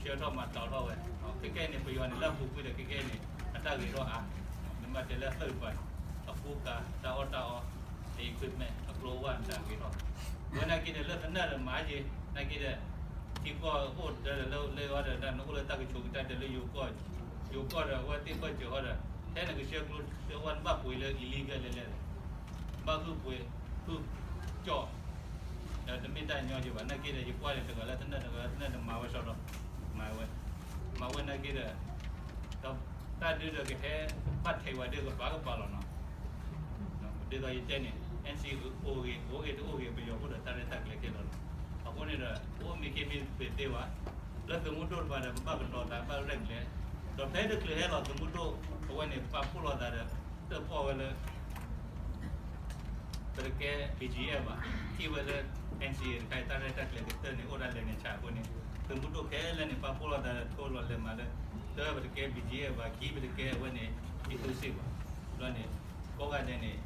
ကဲထီၣ်မၤတီထီၣ်ဝဲ, ခဲကဲန့ၣ် ပယီၤန့ၣ် လၢအပူၤကွံာ်ဒီး ခဲကဲန့ၣ် အတၢ်ဂ့ၤထီၣ်အါ, မ့ၢ်ဘၣ်တဲလၢအသၢတပၤန့ၣ် အကူကၤ တၢ်အီၣ်တၢ်အီ, equipment အကျိအဝဲန့ၣ်တၢ်ဂ့ၤထီၣ်, ဝဲနာ်က့ဒီး လၢသနၢၣ်ဒီးမၤယ့ၤ နာ်က့ဒီး ထံကီၢ်အိၣ်တၢ်ဒီးလၢလၢအီၤဒီး တၢ်နအိၣ်လၢတၢ်ကဆိးကတၢၢ်ဒီးလၢယိၤကီၢ်, ယိၤကီၢ်ဒီးအဝဲသ့ၣ်ဘၢၣ်စၢၤဟီဒီး ထဲနကဆှၢကျိဆှၢဝဲနဘၣ်ပှ့ၤလၢ illegal လဲၣ်လဲၣ်, ဘၣ်ဟုၣ်ပှ့ၤ ဟုၣ်ကၠီၣ် ဒီးတမ့ၢ်တၢ်ညီယ့ၤဘၣ်. နာ်က့ဒီး ယကွၢ်န့ၣ် တဂၤလၢသနၢၣ် တဂၤလၢသနၢၣ်န့ၣ် မၤဝဲဆီဒီး မၤဝဲ, မၤဝဲနာ်က့ဒီး ဒီးတၢ်ဒုးဒီးကဟဲဘၣ်ထဲးဝဲဒၣ်ကပၤကပၤလီၤနီၤ. ဒ်သိးယတဲန့ၣ် NCA အိၣ်ဂ့ၤ အိၣ်ဂ့ၤတအိၣ်ဂ့ၤ ပယီၤဖိဒီးတၢ်ရဲၣ်တၢ်ကျဲၤခဲလၢာ်လီၤ. အဃိန့ၣ်ဒီး ပအိၣ်မ့ၢ်ခ့မ့ၢ်ပှ့ၤသ့ဘၣ်, လၢသုးမုၢ်ဒိၣ်တပၤဒီး ပဘၣ်ကတီၤသးဘၣ်ရဲၣ်ကျဲၤ, ဒီးဖဲတချုးဟဲလီၤသုးမုၢ်ဒိၣ် အဝဲန့ၣ် ပာ်ဖှိၣ်လိာ်သးဒီး တၢၣ်ပီၣ်ဝဲလၢ ပတကဲ BGF ဘၣ်, ထံၣ်ဝဲလၢ NCA တခါအံၤ တၢ်ရဲၣ်တၢ်ကျဲၤကတၢၢ်န့ၣ် အိၣ်ဒၣ်လဲာ်န့ၣ်ဆၣ်အဃိန့ၣ် သုးမုၢ်ဒိၣ်ခဲလၢာ်န့ၣ် ပာ်ဖှိၣ်လိာ်သးဒီးထိလိာ်လဲၤမၤလၢ တၢ်ပတကဲ BGF ဘၣ်, ခံပတကဲအဝဲန့ၣ် ပြည်သူ့စစ်ဘၣ်, ဘျီန့ၣ် ကိးဂၤဒဲးန့ၣ်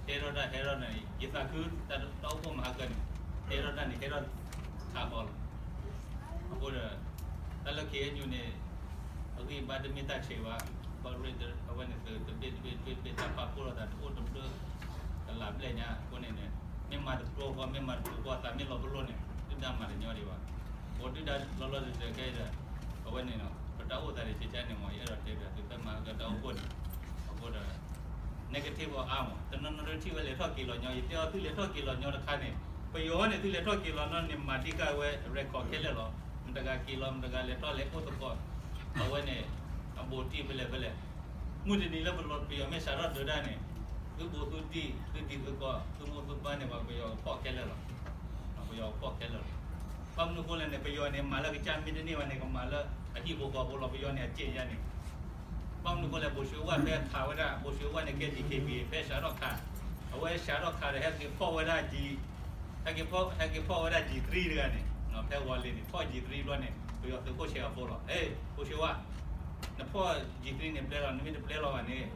တဲထီၣ်တၢ်ဟဲထီၣ်န့ၣ် ယသးခုတၢ်အိၣ်ဖှိၣ်မၤဟါကၢန့ၣ် ဟဲထီၣ်တၢ်န့ၣ် ဟဲထီၣ်ထးဃီလီၤ. အဃိဒီး တၢ်လၢ KNU န့ၣ် အဂံၢ်ဘါတမ့ၢ်တၢ်ဆံးဘၣ်, ဘၣ်အဝဲန့ၣ်သုးတဘ့ၣ်တဘ့ၣ်တဘ့ၣ်တဘ့ၣ် တၢ်ပာ်ဖှိၣ်လိာ်သးတအိၣ်တဘျၢ ကလးဘျဲၣ်ညါအဃိန့ၣ်န့ၣ် မ့ၢ်မၤတပျိဃီ မ့ၢ်မၤတပျိဃီ သးမ့ၢ်လီၤပလိာ်န့ၣ် ဒုၣ်ဒါမၤတညီဒံးဘၣ်. အိၣ်ဒုၣ်ဒါလီၤလီၤတံၢ်တံၢ်ခဲအံၤဒီး အဝဲန့ၣ် ပတၢ်အိၣ်သးန့ၣ် ဆံးဆါန့ၣ်မ့ၢ် ယအဲၣ်ဒိးတဲဒီး သုးဖဲမၤဟါကၢတၢ်အိၣ်ဖှိၣ်န့ၣ် အဃိဒီး negative အါမး တနီၤနီၤဒုးထံၣ်ဝဲလဲၤထီၣ်က့ၤလီၤညီ ယတဲအီၤ သုလဲၤထီၣ်က့ၤလီၤညီတခါန့ၣ် ပယီၤန့ၣ် သုလဲၤထီၣ်က့ၤလီၤညီန့ၣ် မၤတံၢ်ဃာ်ဝဲ record ခဲလၢာ်လီၤ. မတၤဂၤက့ၤလီၤ မတၤဂၤလဲၤထီၣ်လဲၤအိၣ်သကိး အဝဲန့ၣ် အဘူးတံၢ်ဖဲလဲၣ်ဖဲလဲၣ် မုၢ်တနံၤလၢပယီၤမ့ၢ်စးထီၣ်ဒုးတၢ်န့ၣ် သုဘူးသုတံၢ် သုဒံးသုကီၢ် သုမိၢ်သုပၢ်န့ၣ် ပှၤပယီၤဖီၣ်ခဲလၢာ်လီၤ. ပယီၤဖီၣ်ခဲလၢာ်လီၤ. ဘၣ်မနုၤအဃိလဲၣ်န့ၣ် ပယီၤန့ၣ် မၤလၢကစၢ်မ့ၢ်တန့ၢ်ဘၣ်န့ၣ် ကမၤလၢအဟံၣ်ဖိဃီဖိလီၤ. ပယီၤန့ၣ် အစ့ၣ်ယါန့ၣ် ဘၣ်မနုၤအဃိလဲၣ် ဘိၣ်ၡ့ဝၣ်ဖဲခးဝဲဒၣ် ဘိၣ်ၡ့ဝၣ်န့ၣ် ကဲ DKBA ဖဲစးထီၣ်ခး အဝဲစးထီၣ်ခးဒီး ဟဲက့ၤဖီၣ်ဝဲဒၣ် ဟဲက့ၤဖီၣ် ဟဲက့ၤဖီၣ်ဝဲဒၣ် G three တဂၤန့ၣ် ဖဲဝီၤလ့ၤန့ၣ် ဖီၣ် G three ဘျီန့ၣ် ပယီၤသုးခိၣ်ဆဲးအဖိလီၤ. ဟဲ ဘိၣ်ၡ့ဝၣ် နဖီၣ် G three န့ၣ် ပျဲလီၤ နမ့ၢ်တပျဲလီၤဘၣ်န့ၣ်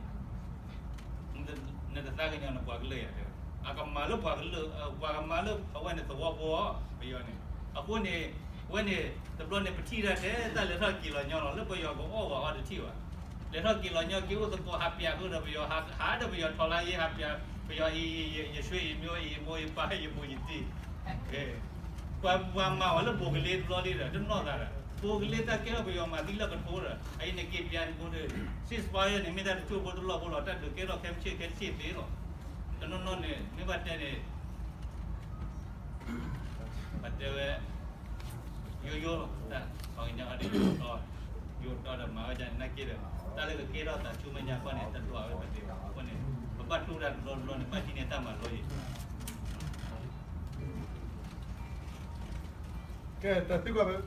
နတသးကညီၤနပှၤကလုာ်ယၤတဲ, အကမၤလၢပှၤကလုာ် ပှၤကမၤလၢအဝဲန့ၣ်သဝီဖိအီၤ ပယီၤန့ၣ်. အဃိန့ၣ် ဝဲန့ၣ် တဘျီန့ၣ် ပထံၣ်တၢ်ထဲတၢ်လဲၤထီၣ်က့ၤလီၤညီလီၤ လၢပယီၤကအီၣ်ဝဲအီၤတထံၣ်ဘၣ်. လဲၤထီၣ်က့ၤလီၤညီက့ၤအိၣ်သကိးဟးပၠးဃုာ်ဒီးပယီၤ ဟးဒီးပယီၤထီၣ်လါယ့ဟးပၠး ပယီၤအံၤ ယဆွေအံၤ မျိုးအံၤ အံၤမိၢ်အံၤပၢ်ယမိၢ်ယတံၢ် ပှၤမၤဝဲလၢဘိၣ်ကလ့တဘျီလံဒီး တနီၣ်သးဒီး ဘိၣ်ကလ့တၢ်ကဲထီၣ်ပယီၤမၤသံလၢကထိဒီး အအံၤန့ၣ်က့ၤပၠးန့ၣ်ဖိဒီး ceasefire န့ၣ် မ့ၢ်တၢ်တစိၢ်ဖိတလီၢ်ဖိလီၤ တၢ်ဒုးကဲထီၣ်ခဲမုၢ်ဆ့ၣ်ခဲတဆ့ၣ်သ့လီၤ. တနီၤနီၤန့ၣ် မ့ၢ်ဘၣ်တဲန့ၣ် ဘၣ်တဲဝဲ ယိယိလီၤ တၢ်ပှၤကညီအီၤဒ်ယိတီ ယိတီဒီးမၤဝဲဒ်န့ၣ်နာ်က့ဒီး တၢ်လၢကကဲထီၣ်သးဆူမဲာ်ညါခီန့ၣ် တဒွးဝဲပသ့ဘၣ်. အဃိန့ၣ် ပဘၣ်တူၢ်တၢ်တဘျီတဘျီန့ၣ် ဘၣ်ဟံးန့ၢ်တၢ်မၤလိအံၤ ကဲ တၢ်သံကွၢ်